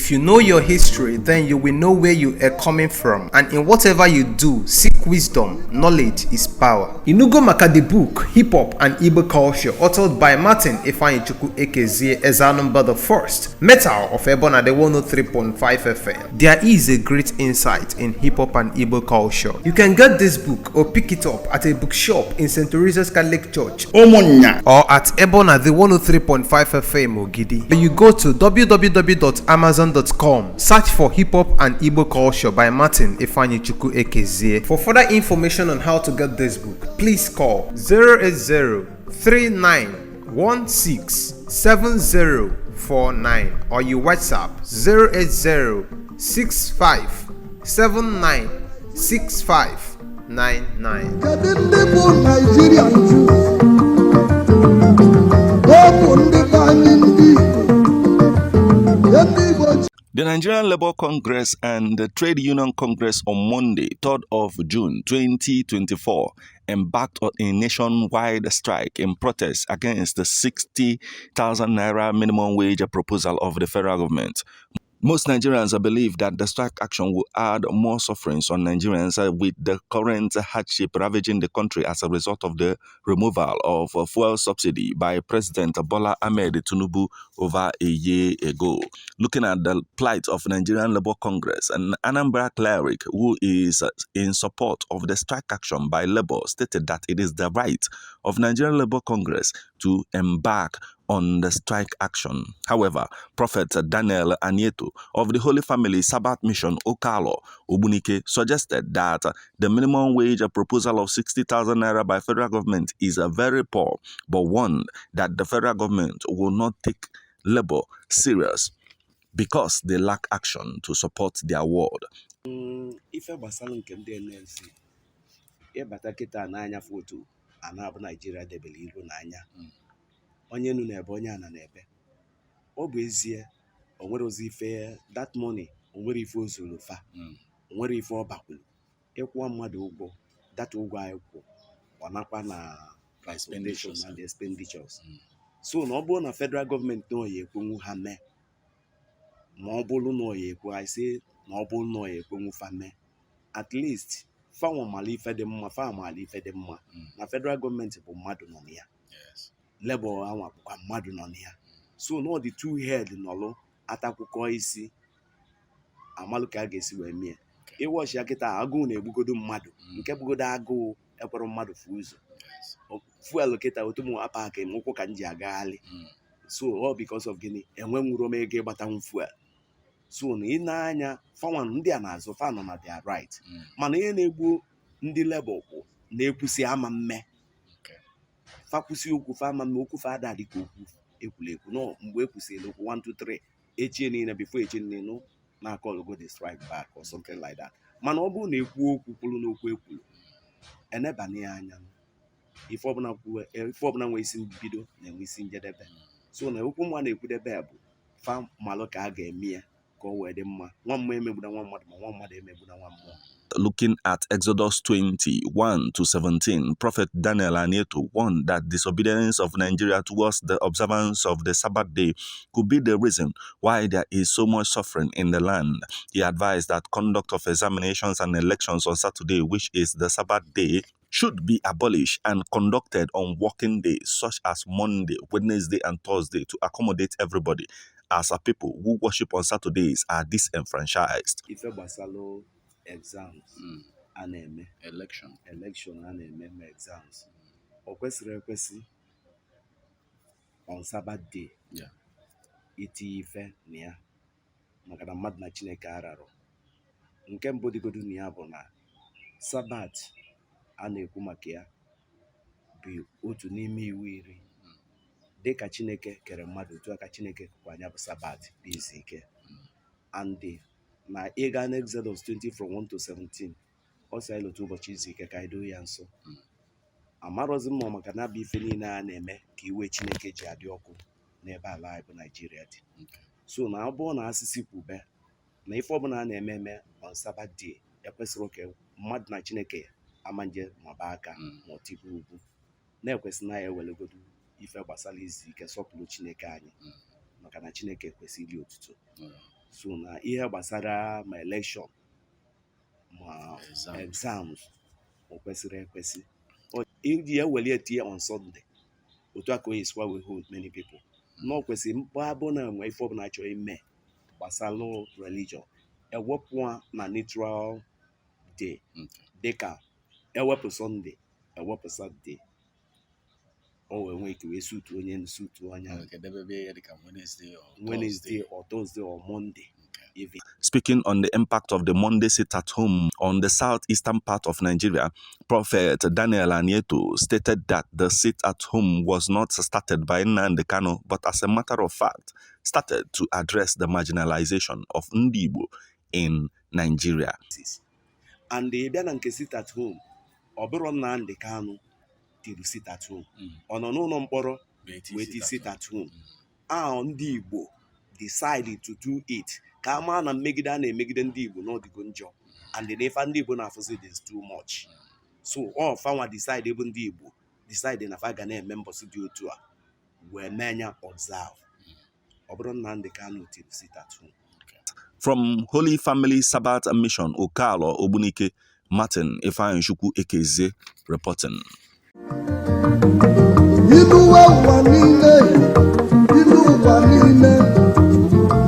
If you know your history, then you will know where you are coming from. And in whatever you do, seek wisdom. Knowledge is power. Inugo maka the book, Hip Hop and Igbo Culture, authored by Martin Ifeanyichukwu Ekezie Ezanumba the First, Metal of Ebona the 103.5 FM. There is a great insight in hip hop and Igbo culture. You can get this book or pick it up at a bookshop in St. Teresa's Catholic Church Ụmụnnya or at Ebona the 103.5 FM Ogidi. You go to www.amazon.com, search for Hip Hop and Igbo Culture by Martin Ifeanyichukwu Ekezie. For further information on how to get this book, please call 080 3916 7049 or you WhatsApp 080 65 79 6599. Kedu ndị bụ Naijiria nju? Ọ bụ ndị be anyị, ndị Igbo, ndị Igbo ji The Nigerian Labour Congress and the Trade Union Congress on Monday, 3rd of June 2024, embarked on a nationwide strike in protest against the 60,000 naira minimum wage proposal of the federal government. Most Nigerians believe that the strike action will add more sufferings on Nigerians with the current hardship ravaging the country as a result of the removal of fuel subsidy by President Bola Ahmed Tinubu over a year ago. Looking at the plight of Nigerian Labour Congress, an Anambra cleric who is in support of the strike action by Labour stated that it is the right of Nigerian Labour Congress to embark on the strike action. However, Prophet Daniel Anieto of the Holy Family Sabbath Mission Okalo Ogbunike suggested that the minimum wage proposal of 60,000 naira by federal government is a very poor, but warned that the federal government will not take labor serious because they lack action to support their word. Ife gbasara nke ndị NLC ịbata kịta n'anya foto a na-abụ Naijiria debere ilu n'anya onye nu n'ebe onye ana n'ebe. Ọ bụ ezie o nwere ozi ife that money, o nwere ife o zuru fa, o nwere ife ọ bakwuru ịkwụọ mmadụ ụgwọ that ụgwọ anyị kwụ ọ nakwa na transportation and expenditures. So na ọ bụrụ na federal gọọmenti na ọya ekwenwu ha mee, ma ọ bụrụ na ọya ekwe anyị sị na ọ bụrụ na ọya ekwenwu fa mee, at least fanwa mala ife dị mma, fa mala ife dị mma na federal gọọmenti bụ mmadụ nọ na ya, Labour anwa bụkwa mmadụ nọ na ya. So na ọ dị two head nọlụ atakwụkwọ isi amalụ ka a ga-esi wee mie ịwọchi ya. Kịta agụụ na-egbugodo mmadụ, nke bụgodo agụụ ekwere mmadụ fụ ụzọ fuel kịta otu m apaki m ụkwụ ka m ji agagharị. So all because of gịnị? Enwe nwuro m ego ịgbatanwu fuel. So na ị na-anya fanwa ndị a na-azụ fa nọ na their right, mana ihe na-egbu ndị Labour bụ na-ekwusi ama mme fa kwụsị okwu fa ama mme okwu fa ada dịka okwu ekwuru ekwu no. Mgbe ekwusịrị okwu 1 2 3 echie niile before echie niile no na call go the strike back or something like that. Mana ọ bụrụ na ekwu okwu kwuru n'okwu ekwuru enebana ya anya, ife ọbụla kwuo, ife ọbụla nwee isi mbido na-enwe isi njedebe. So na okwu nwa na-ekwudebe bụ fa malụ ka a ga-eme ya ka ọ wee dị mma. Nwa mmụọ emegbuna nwa mmadụ, ma nwa mmadụ emegbuna nwa mmụọ. Looking at Exodus 20:1 to 17, Prophet Daniel Anieto warned that disobedience of Nigeria towards the observance of the Sabbath day could be the reason why there is so much suffering in the land. He advised that conduct of examinations and elections on Saturday, which is the Sabbath day, should be abolished and conducted on working days such as Monday, Wednesday, and Thursday to accommodate everybody, as a people who worship on Saturdays are disenfranchised. Ife gbasalụ exams a na-eme, election, election a na-eme ma exams, o kwesịrị ekwesị on Sabbath day itinye ife na ya, maka na mmadụ na Chineke ararụ. Nke mbụ dịgodu na ya bụ na Sabbath a na-ekwu maka ya bụ otu n'ime iwu iri. Dịka Chineke kere mmadụ, otu aka Chineke kekwa anya bụ Sabbath, bụ izu ike. And na ịga na Exodus 20 from 1 to 17, ọ sị anyị otu ụbọchị izu ike ka anyị doo ya nsọ. Amarọzi m ma maka na bụ ife niile a na-eme ka iwe Chineke ji adị ọkụ n'ebe ala anyị bụ Naijiria dị. So na ọ bụrụ na asịsị kwube na ife ọbụla a na-eme eme on Sabbath day ekwesịrị ka mmadụ na Chineke ama nje maba aka ma ọ tibu ugwu na-ekwesị na ya ewelegodu ife gbasara izu ike, sọpụrụ Chineke anyị, maka na Chineke kwesịrị otuto. So na ihe gbasara ma election ma Exam. Exams, o kwesịrị ekwesị iji eweli etinye on Sunday. Otu a ka o esikwa wee hold many people na ọ kwesịrị mkpabụ na enwe ife ọbụla chọrọ ime gbasalụ religion, ewepụ na neutral day, dịka ewepụ Sunday, ewepụ Saturday, o wee nwee ike wee sutu onye sutu onye ahụ. Okay, debebe ya dịka Wednesday or Wednesday Thursday. Or Thursday or Monday even. Speaking on the impact of the Monday sit at home on the southeastern part of Nigeria, Prophet Daniel Anieto stated that the sit at home was not started by Nnamdi Kanu, but as a matter of fact, started to address the marginalization of Ndigbo in Nigeria. And ị bịa na nke sit at home, ọ bụrụ Nnamdi Kanu tiri sit at home, ọ nọ n'ụlọ mkpọrọ wee ti sit at home ahụ. Ndị Igbo decide to do it ka a maa na mmegide a na-emegide ndị Igbo na ọdịgo njọ, and na ife ndị Igbo na-afụzi is too much. So ọ fanwa decide, bụ ndị Igbo decide na fa ga na-eme mbọsị dị otu a wee mee ya observe. Ọ bụrụ Nnamdi Kanu tiri sit at home. From Holy Family Sabbath Mission, Okalo Ogbunike, Martin Ifeanyichukwu Ekezie reporting. Ilu ụwa niile, ilu ụwa niile,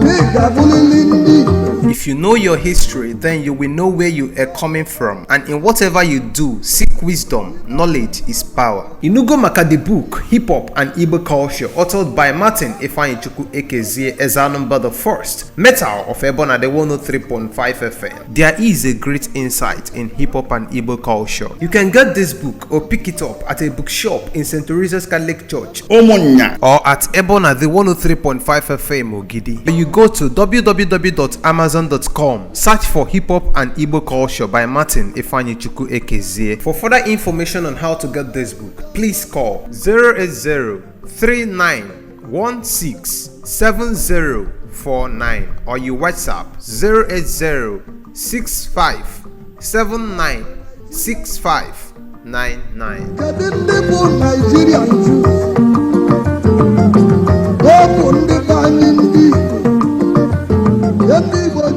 na ị ga-abụrịrị ndị Igbo. If you know your history, then you will know where you are coming from. And in whatever you do, seek wisdom. Knowledge is power. Inugo maka the book, Hip Hop and Igbo Culture, authored by Martin Ifeanyichukwu Ekezie Ezanumba the First, Metal of Ebona the 103.5 FM. There is a great insight in hip hop and Igbo culture. You can get this book or pick it up at a bookshop in St. Teresa's Catholic Church Ụmụnnya or at Ebona the 103.5 FM Ogidi. You go to www.amazon.com, search for Hip Hop and Igbo Culture by Martin Ifeanyichukwu Ekezie. For further information on how to get this book, please call 080 3916 7049 or you WhatsApp 080 65 79 65 99. Kedu ndị bụ Naijiria nju?